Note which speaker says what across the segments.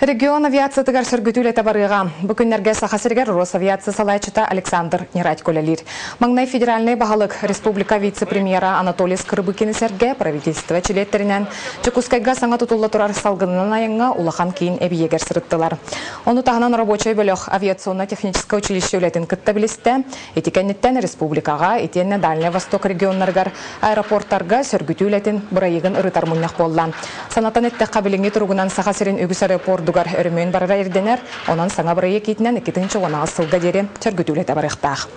Speaker 1: Регион авиациятыгар сөргүтүү үлэтэ барыаҕа. Бу күннэргэ Саха сиригэр Росавиация салайааччыта Александр Нерадько үлэлиир. Маҥнай федеральнай баһылык, республика вице-премьера Анатолий Скрыбыкины сэргэ правительство чилиэттэринэн Дьокуускайга саҥа тутулла турар салгынынан айаҥҥа улахан киин эбийиэгэр сырыттылар. Ону таһынан рабочай бөлөх авиационно-техническай училище үлэтин кытта билистэ. Ити кэнниттэн республикаҕа итиэннэ Дальнай Восток регионнарыгар аэропортарга сөргүтүү үлэтин бырайыгын ырытар мунньах буолла. Санатан эттэххэ, билиҥҥи туругунан Саха сирин үгүс аэропордугар өрөмүөн барара ирдэнэр, онон саҥа бырайыак иитинэн 2018 сылга диэри сөргүтүү үлэтэ барыахтаах.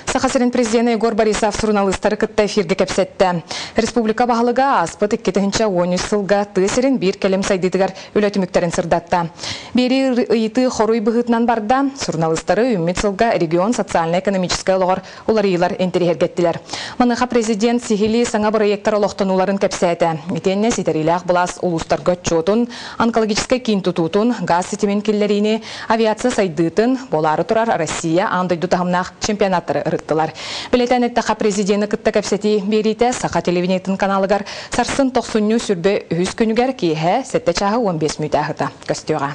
Speaker 1: Саха сирин президенэ Егор Борисов суруналыыстары кытта эфиргэ кэпсэттэ. Республика баһылыга ааспыт 2013 сылга тыа сирин биир кэлим сайдыытыгар үлэ түмүктэрин сырдатта. Биэрии ыйытыы хоруй быһыытынан барда. Суруналыыстары үүммүт сылга регион социальнай-экономическай олоҕор уларыйыылар интэриэһиргэттилэр. Маныаха президент сиһилии саҥа бырайыактар олохтонууларын кэпсээтэ. Итиэннэ ситэриилээх былаас улуустарга отчуотун, онкологическай киин тутуутун, гаас ситимин киллэриини, авиация сайдыытын, буолаары турар Россия аан дойду таһымнаах чемпионаттары ырыттылар. Бэлиэтээн эттэххэ, президени кытта кэпсэтии биэриитэ Саха телевидениетын каналыгар сарсын тохсунньу сүрбэ үһүс күнүгэр киэһэ 7 чааһы 15 мүнүүтэ аһыта көстүөҕэ.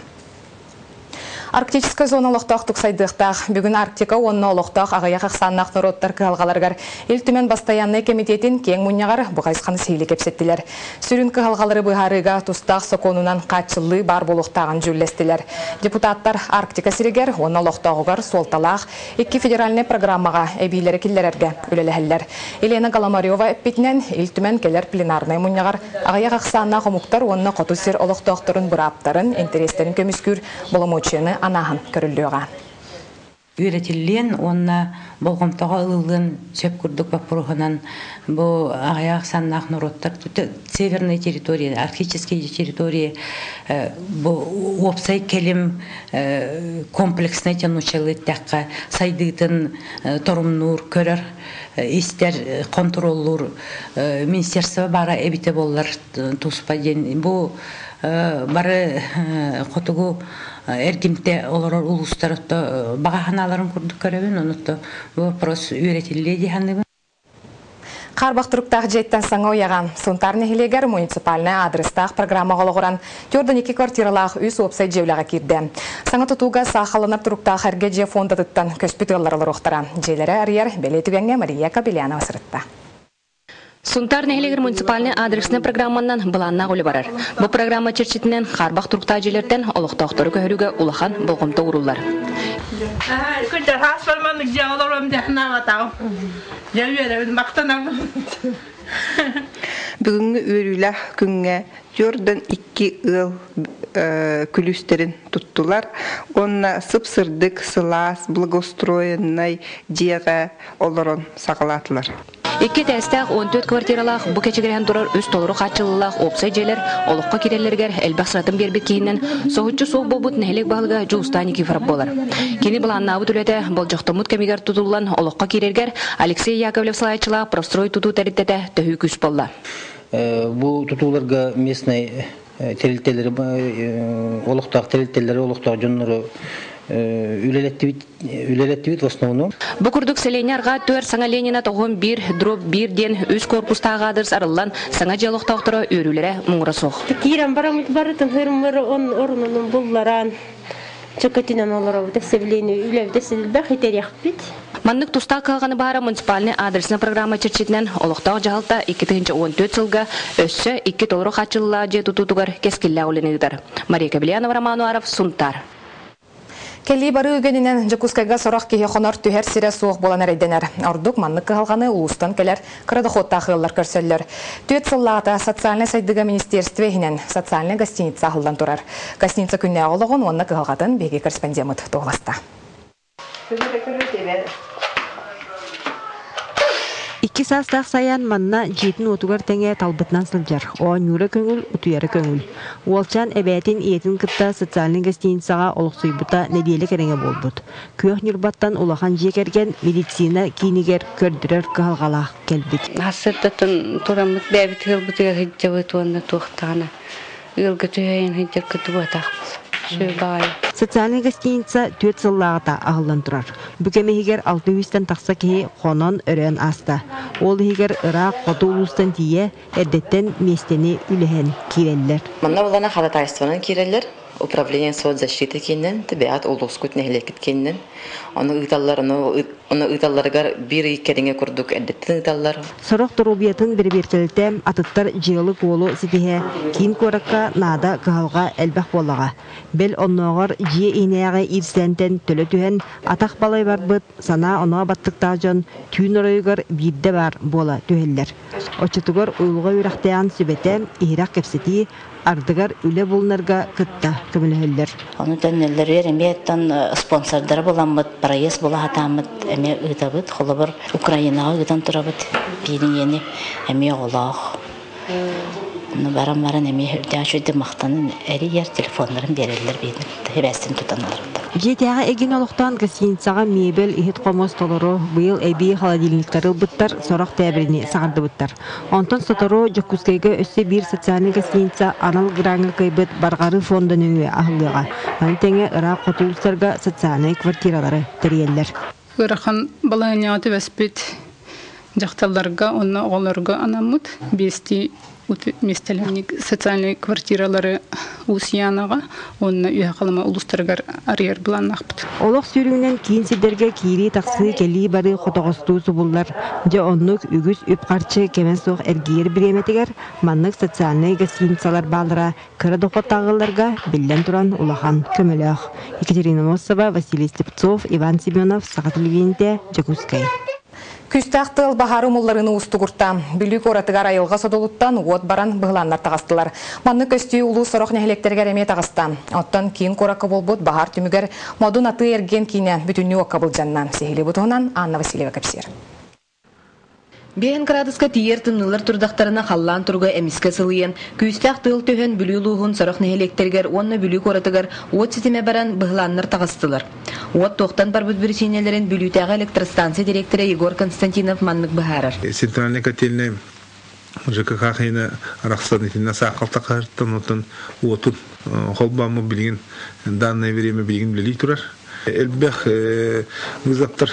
Speaker 1: Арктическай зона олохтоохтук сайдыахтаах. Бүгүн Арктика уонна олохтоох аҕыйах ахсааннаах норуоттар кыһалҕаларыгар Ил Түмэн бастайааннай кэмитиэтин киэҥ мунньаҕар бу хайысханы сиһилии кэпсэттилэр. Сүрүн кыһалҕалары быһаарыыга тустаах сокуонунан хааччыллыы баар буолуохтааҕын дьүүллэстилэр. Депутаттар Арктика сиригэр уонна олохтооҕугар суолталаах икки федеральнай программаҕа эбиилэри киллэрэргэ үлэлэһэллэр. Елена Голомарева эппитинэн, Ил Түмэн кэлэр пленарнай мунньаҕар аҕыйах ахсааннаах омуктар уонна хоту сир олохтоохторун бырааптарын, интэриэстэрин көмүскүүр боломуочуйаны анааһын көрүллүөҕэ.
Speaker 2: Үөрэтиллиэн уонна болҕомтоҕо ылыллыан сөп курдук боппуруоһунан бу аҕыйах ахсааннаах норуоттар северной территории, арктические территории бу уопсай кэлим комплекснай тянучалыы эттэххэ сайдыытын торумнуур, көрөр, истэр, хонтуруоллуур министерство баара эбитэ буоллар туспа диэн бу бары хотугу эргимтэ олорор улуустар отто баҕа санааларын курдук көрөбүн онуттан бу вопрос үөрэтиллиэ дии саныыбын.
Speaker 1: Хаарбах туруктаах дьиэттэн саҥа уйаҕа Сунтаар нэһилиэгэр муниципальнай аадырыстаах программаҕа олоҕуран 42 квартиралаах үс уопсай дьиэ үлэҕэ киирдэ. Саҥа тутууга саахалланар туруктаах эргэ дьиэ фондатыттан көспүт ыаллар олоруохтара. Дьиэлэрэ арыйар бэлиэ түгэҥҥэ Мария Кобельянова сырытта.
Speaker 3: Сунтаар нэһилиэгэр муниципальнай адреснай программанан былааннаах үлэ барар. Бу программа чэрчитинэн хаарбах туруктаах дьиэлэртэн олохтоохтору көһөрүүгэ улахан болҕомто ууруллар.
Speaker 4: Бүгүҥҥү үөрүүлээх күҥҥэ түөртэн икки ыал күлүүстэрин туттулар уонна сып-сырдык, сылаас, благоустроеннай дьиэҕэ олорон саҕалаатылар.
Speaker 3: Икки этээстээх 14 квартиралаах бу кэчигирэһэн турар үс толору хааччыллыылаах уопсай дьиэлэр олоххо киирэллэригэр элбэх сыратын биэрбит киһинэн соһуччу суох буолбут нэһилиэк баһылыга Дьулустаан Никифоров буолар. Кини былааннаабыт үлэтэ болдьохтоммут кэмигэр тутуллан олоххо киирэргэр Алексей Яковлев салайааччылаах Прострой тутуу тэрилтэтэ төһүү күүс буолла.
Speaker 5: Бу тутууларга местнай тэрилтэлэри олохтоох тэрилтэлэри олохтоох дьоннору үлэлэттибит үлэлэттибит в основном.
Speaker 3: Бу курдук сэлиэнньэ арҕаа өттүгэр саҥа Ленина тоҕуһун биир дроп биир диэн үс корпустаах аадырыс арыллан саҥа дьиэ олохтоохторо үөрүүлэрэ муҥура суох.
Speaker 6: Киирэн бараммыт барытын хырмыр он орунунун булларан чөкөтүнэн олоробут эсэбилиэни үлэбит эсэлбэх итэриэхпит.
Speaker 3: Маннык тустаах кыһалҕаны баара муниципальнай адресная программа чэрчитинэн олохтоох дьаһалта 2014 сылга өссө икки толору хааччыллаах дьиэ тутуутугар кэскиллээх үлэни ыытар. Мария Кобельянова, Роман Уаров, Сунтаар.
Speaker 1: Кэлии барыы үгэнинэн Дьокуускайга сорох киһи хонор түһэр сирэ суох буолан эрэйдэнэр. Ордук маннык кыһалҕаны улуустан кэлэр кыра дохуоттаах ыаллар көрсөллөр. Түөрт сыллааҕыта социальнай сайдыыга министерство иһинэн социальнай гостиница аһыллан турар. Гостиница күннээҕи олоҕун уонна кыһалҕатын биһиги корреспондеммыт туоһуласта.
Speaker 7: Икки саастаах Сайаан манна дьиэтин уотугар тэҥэ талбытынан сылдьар, оонньуура көҥүл, утуйара көҥүл. Уолчаан эбээтин ийэтин кытта социальнай гостиницаҕа олохсуйбута нэдиэлэ кэриҥэ буолбут. Күөх Ньурбаттан улахан дьиэ кэргэн медицина киинигэр көрдөрөр кыһалҕалаах кэлбит.
Speaker 8: Сарсыардаттан тураммыт бэйэбит ыалбытыгар сылдьабыт уонна туохтаҕына ыалга түһэйэн сылдьар кытыбатах. Сүр баҕайы.
Speaker 7: Социальнай гостиница түөрт сыллааҕыта аһыллан турар. Бу кэм иһигэр 600-тэн тахса киһи хонон өрөөн ааста. Ол иһигэр ыраах хоту улуустан тиийэ эрдэттэн миэстэни үлэһэн киирэллэр.
Speaker 9: Манна булана ходатайствонан киирэллэр. Управление соцзащиты киининэн, бэйэҕит улуускут нэһилиэккит киининэн. Ону ыыталлар, ону ыыталларыгар биир ый кэриҥэ курдук эрдэттэн ыыталлар.
Speaker 7: Сорох доруобуйатын бэрэбиэркэлэтэ атыттар дьыалы-куолу ситиһэ киин куоракка наада кыһалҕа элбэх буоллаҕа. Бэл оннооҕор дьиэ иһинээҕи иирсээнтэн төлө түһэн атах балай барбыт санаа-оноо баттыктаах дьон түүн оройугар биирдэ баар буола түһэллэр. Оччотугар уйулҕа үөрэхтээҕин сүбэтэ, иһирэх кэпсэтии, ардыгар үлэ булунарга кытта көмөлөһөллөр.
Speaker 10: Ону төннөллөрүгэр эмиэ оттон спонсордары буламмыт, проезд була сатааммыт эмиэ ыытабыт. Холобур, Украинаҕа ыытан турабыт биириҥиэни эмиэ оҕолоох. Баран баран эмиэ үрдээх үчүгэйдик махтанан эрийэр, телефоннарын биэрэллэр биһиги сибээстэн тутан олорбуттар.
Speaker 7: Дьиэтээҕи эгин олохтоон гостиницаҕа мебель, иһит-хомуос толору, быйыл эбии холодильниктары ылбыттар, сорох тээбирини саҥардыбыттар. Онтон сотору Дьокуускайга өссө биир социальнай гостиница анал граҥҥа кыайбыт Барҕарыы фонда нөҥүө аһыллыаҕа. Маны тэҥэ ыраах хоту улуустарга социальнай квартиралары тэрийэллэр.
Speaker 11: Ыарахан балаһыанньаҕа түбэспит дьахталларга уонна оҕолорго анаммыт биэстии миэстэлээх социальнай квартиралары Уус-Янаҕа уонна Үөһэ Халыма улуустарыгар арыйар былааннаахпыт.
Speaker 7: Олох сүүрүгүнэн киин сирдэргэ киирии-тахсыы, кэлии-барыы хотоҕостуу субуллар. Дьэ оннук үгүс үп-харчы кэмэ суох эргийэр бириэмэтигэр маннык социальнай гостиницалар бааллара кыра дохуоттааҕыларга биллэн туран улахан көмөлөөх. Екатерина Мосова, Василий Слепцов, Иван Семенов, Саха телевидениетэ, Дьокуускай.
Speaker 1: Күүстээх тыал баһаары умулларыыны уустугурта. Бүлүү куоратыгар айылҕа содулуттан уот баран быһылааннар таҕыстылар. Маннык көстүү улуус сорох нэһилиэктэригэр эмиэ таҕыста. Оттон киин куоракка буолбут баһаар түмүгэр Модун атыы-эргиэн киинэ бүтүннүү уокка былдьанна. Сиһилии бу туһунан Анна Васильева кэпсиир.
Speaker 12: Биэһин кыраадыска тиийэр тымныылар турдахтарына халлаан туруга эмискэ сылыйан, күүстээх тыал түһэн Бүлүү улууһун сорох нэһилиэктэригэр уонна Бүлүү куоратыгар уот ситимэ баран быһылааннар таҕыстылар. Уот туохтан барбыт биричиинэлэрин Бүлүүтээҕи электростанция дириэктэрэ Егор Константинов маннык быһаарар.
Speaker 13: Центральный котельный ЖКХ хейна арахсан итиннэ саахал тахарыттан отон уотун холбооммут билигин данное время билигин үлэлии турар. Элбэх вызовтар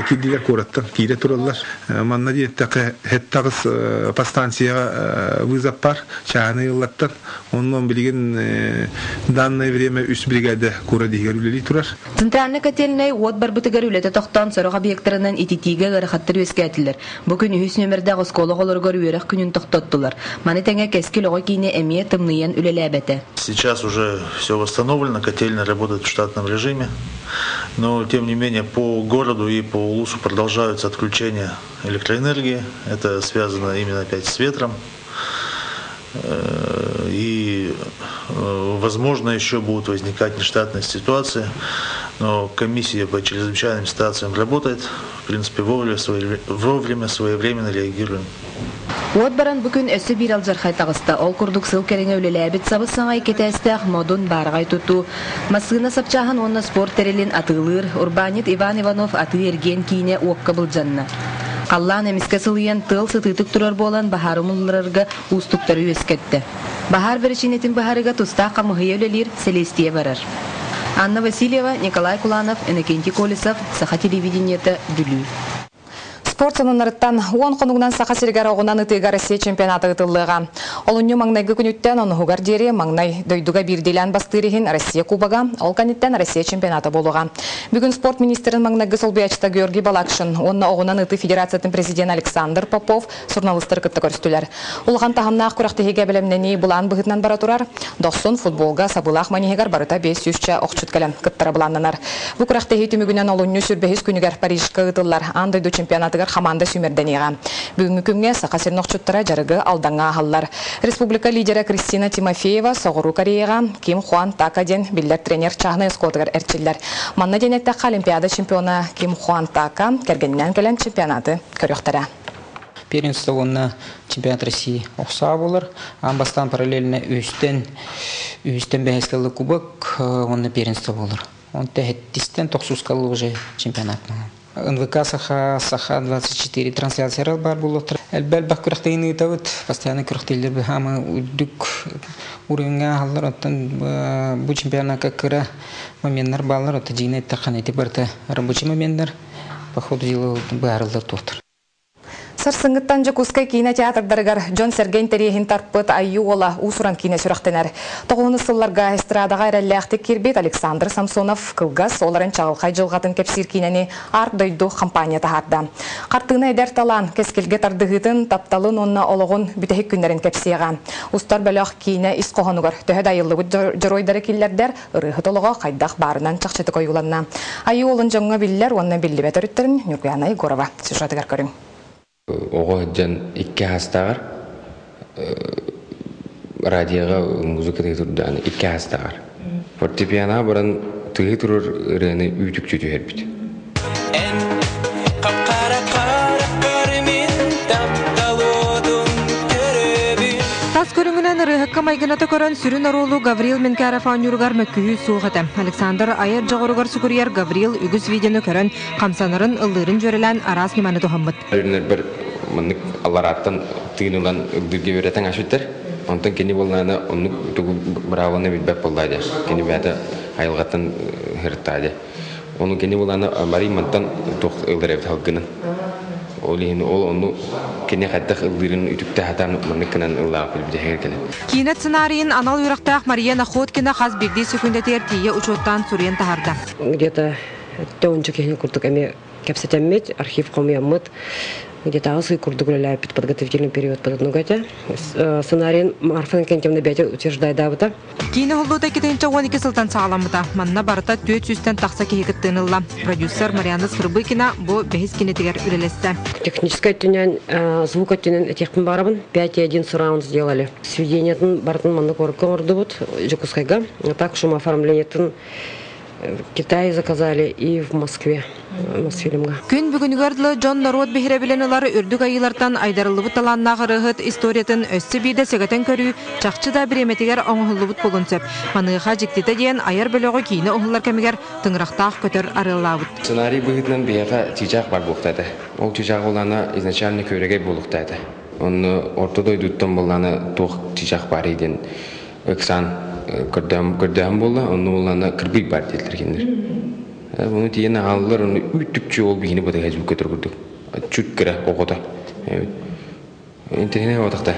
Speaker 13: киирдилэр куораттан киирэ тураллар. Манна диэттэххэ хеттаҕыс подстанцияҕа вызов бар чааһынай ыаллартан. Онон билигин данное время үс бригада куорат иһигэр үлэлии турар.
Speaker 12: Центральный котельнай уот барбытыгар үлэтэ тохтоон сорох объектарынан ититиигэ ыарахаттар үөскээтилэр. Бу күн үһүс нүөмэрдээх оскуола оҕолоругар үөрэх күнүн тохтоттулар. Маны тэҥэ Кэскил оҕо киинэ эмиэ тымныйан үлэлээбэтэ.
Speaker 14: Сейчас уже все восстановлено, котельная работает в штатном режиме. Но, тем не менее, по городу и по улусу продолжаются отключения электроэнергии. Это связано именно опять с ветром. И, возможно, еще будут возникать нештатные ситуации. Но комиссия по чрезвычайным ситуациям работает. В принципе, вовремя, вовремя своевременно реагируем.
Speaker 12: Уот баран бу күн өссө биир алдьархай таҕыста. Ол курдук сыл кэриҥэ үлэлээбит сабыс-саҥа иккитээстээх модун баараҕай тутуу, массыына сапчааһын уонна спорт тэрилин атыылыыр урбаанньыт Иван Иванов атыы-эргиэн киинэ уокка былдьанна. Халлаан эмискэ сылыйан, тыал сытыытык турар буолан баһаары умулларарга уустуктары үөскэттэ. Баһаар биричиинэтин быһаарыыга тустаах хамыыһыйа үлэлиир, сэлиэстийэ барар. Анна Васильева, Николай Куланов, Иннокентий Колесов, Саха телевидениета, Бүлүү.
Speaker 1: Спорт сонуннарыттан уон хонугунан Саха сиригэр оҕунан ытыыга Россия чемпионата ыытыллыаҕа. Олунньу маҥнайгы күнүттэн онуһугар диэри маҥнай дойдуга биирдиилээн бастыыр иһин Россия Кубога, ол кэнниттэн Россия чемпионата буолуоҕа. Бүгүн спорт министрин маҥнайгы солбуйааччыта Георгий Балакшин уонна оҕунан ытыы федерациятын президенэ Александр Попов суруналыыстары кытта көрүстүлэр. Улахан таһымнаах күрэхтэһиигэ бэлэмнэнии былаан быһыытынан бара турар. Дохсун футболга сабыылаах манеһыгар барыта 500-чэ охчут кэлэн кыттара былааннанар. Бу күрэхтэһии түмүгүнэн олунньу сүрбэһис күнүгэр Парижка ыытыллар аан дойду чемпионатыгар хамаанда сүүмэрдэниэҕэ. Бүгүҥҥү күҥҥэ Саха сирин охчуттара дьарыгы Алдаҥҥа ааһаллар. Республика лидера Кристина Тимофеева Соҕуруу Кореяҕа Ким Хуан Така диэн биллэр тренер чааһынай оскуолатыгар эрчиллэр. Манна диэн эттэххэ, Олимпиада чемпиона Ким Хуан Така кэргэнинээн кэлэн чемпионаты көрүөхтэрэ.
Speaker 15: Первенство уонна чемпионат России охсаа буолар. Аан бастаан параллельно үһүстэн үһүстэн бэһискэ ылы кубок уонна первенство буолар. Онто хэттистэн тохсуска ылы уже чемпионат. НВК Саха, Саха 24 трансляциялар бар буолуохтар. Элбэх күрэхтэһиини ыытабыт. Постоянно күрэхтэһиилэр быһаамы үрдүк уровеньҥа ааһаллар. Оттон бу чемпионакка кыра моменнар бааллар. Оттон дьиҥинэ эттэххэ ити барыта рабочий моменнар. По ходу дела быһаарыллар туохтар.
Speaker 1: Сарсыҥҥыттан Дьокуускай киинэ театрдарыгар дьон-сэргэ интэриэһин тарпыт Айыы Уола уус-уран киинэ сүрэхтэнэр. Тоҕуһунус сылларга эстрадаҕа эрэллээхтик киирбит Александр Самсонов кылгас, ол эрэн чаҕылхай дьылҕатын кэпсиир киинэни Арт дойду компания таһаарда. Хартыына эдэр талаан кэскилгэ тардыһыытын, тапталын уонна олоҕун бүтэһик күннэрин кэпсиэҕэ. Устар бөлөх киинэ ис хоһоонугар төһө да айыллыбыт дьоруойдары киллэрдэр, ырыаһыт олоҕо хайдах баарынан чахчытык ойууланна. Айыы уолун дьоҥҥо биллэр уонна биллибэт өрүттэрин Ньургуяна Егорова сюжетыгар көрүҥ.
Speaker 16: Оҕо сылдьан икки аастааҕар радиоҕа музыка тыһы турдаҕына икки аастааҕар. Фортепианоҕа баран тыһы турар ырыаны үүтүкчү түһэрбит.
Speaker 17: Эн хап-хара хараххар мин таптал уотун көрөбүн.
Speaker 12: Тас көрүҥүнэн ырыаһыкка майгыната көрөн сүрүн оруолу Гаврил Менкяров оонньууругар мөккүһүү суох этэ. Александр айар дьоҕуругар сүгүрүйэр Гаврил үгүс видеону көрөн, хамсанарын, ыллыырын дьүөрэлээн араас ньыманы туһаммыт.
Speaker 16: Өрүнэрбэр маннык алларааттан тыын ылан ыллыырга үөрэтэн аашыттар. Онтон кини буоллаҕына оннук тугу быраабыланы билбэт буоллаа дии. Кини бэйэтэ айылҕаттан сырыттаа дии. Ону кини буоллаҕына Марий мантан туох ылар эбит халгынан. Ол иһин ол ону кини хайдах ыллыырын үтүктэ сатаан маннык гынан ыллаах билбитэһигэр кэлэн.
Speaker 12: Киинэ сценарийын анал үөрэхтээх Мария Находкина хас биирдии сөкүүндэтигэр тиийэ учуоттаан суруйан таһаарда.
Speaker 18: Где-то ончу киһини курдук эмиэ кэпсэтэммит, архив хомуйаммыт, где-то аҕыс ый курдук үлэлээбиппит подготовительный период подотнуга этэ. Сценарийын Марфа Иннокентьевна бэйэтэ утверждайдаабыта.
Speaker 12: Киинэ уһуллуута 2012 сылтан саҕаламмыта. Манна барыта 400-тэн тахса киһи кыттыыны ылла. Продюсер Марианна Скрыбыкина бу бэһис кинитигэр үлэлэстэ.
Speaker 18: Техническай өттүнэн, звук өттүнэн этиэхпин баарабын. 5,1 сураунд сделали. Сведениятын барытын манна куоракка оҥордубут Дьокуускайга. Так шумооформлениетын в Китае заказали и в Москве, Мосфильмга.
Speaker 12: Күн бүгүнүгэр дылы дьон норуот биһирэбилин ылар үрдүк айыылартан айдарыллыбыт талааннаах ырыаһыт историятын өссө биирдэ сэгэтэн көрүү чахчы да бириэмэтигэр оҥоһуллубут буолуон сөп. Маныаха дьиктитэ диэн айар бөлөҕү киинэ уһуллар кэмигэр тыҥырахтаах көтөр арыаллаабыт.
Speaker 16: Сценарий быһыытынан биһиэхэ чыычаах бар буолуохтаах этэ. Ол чыычаах буоллаҕына изначально күөрэгэй буолуохтаах этэ. Онно орто дойдуттан буоллаҕына туох чыычаах баарый диэн ыксаан көрдөһөн буолла, онно буоллаҕына кырбый бар диэтилэр кинилэр. Ону тиийэн аҕаллар, ону үүт-түкчү ол биһини батыһа көтөр курдук. Чуть кыра оҕото. Интэриэһинэй буолбатах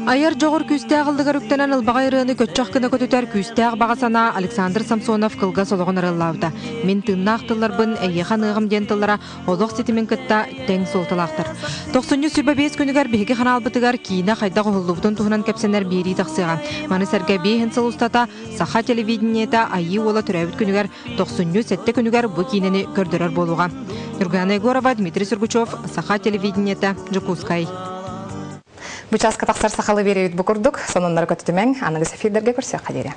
Speaker 12: Айар дьоҕур күүстээх ыллыгар үктэнэн ылбаҕай ырыаны көччөх гына көтүтэр күүстээх баҕа санаа Александр Самсонов кылгас олоҕун арыаллаабыта. Мин тыыннаах тылларбын эйиэхэ аныаҕым диэн тыллара олох ситимин кытта тэҥ суолталаахтар. Тохсунньу 25 күнүгэр биһиги ханаалбытыгар киинэ хайдах уһуллубутун туһунан кэпсэнэр биэрии тахсыаҕа. Маны сэргэ биэһин сыл устата Саха телевидениета Айыы уола төрөөбүт күнүгэр тохсунньу сэттэ күнүгэр бу киинэни көрдөрөр буолуоҕа. Нюргана Егорова, Дмитрий Сургучев, Саха телевидениета, Дьокуускай.
Speaker 1: Бу чааска тахсар сахалы биэрэбит бу курдук. Сонуннары көтүтүмэҥ, аныгыс эфирдэргэ көрсүөххэ диэри.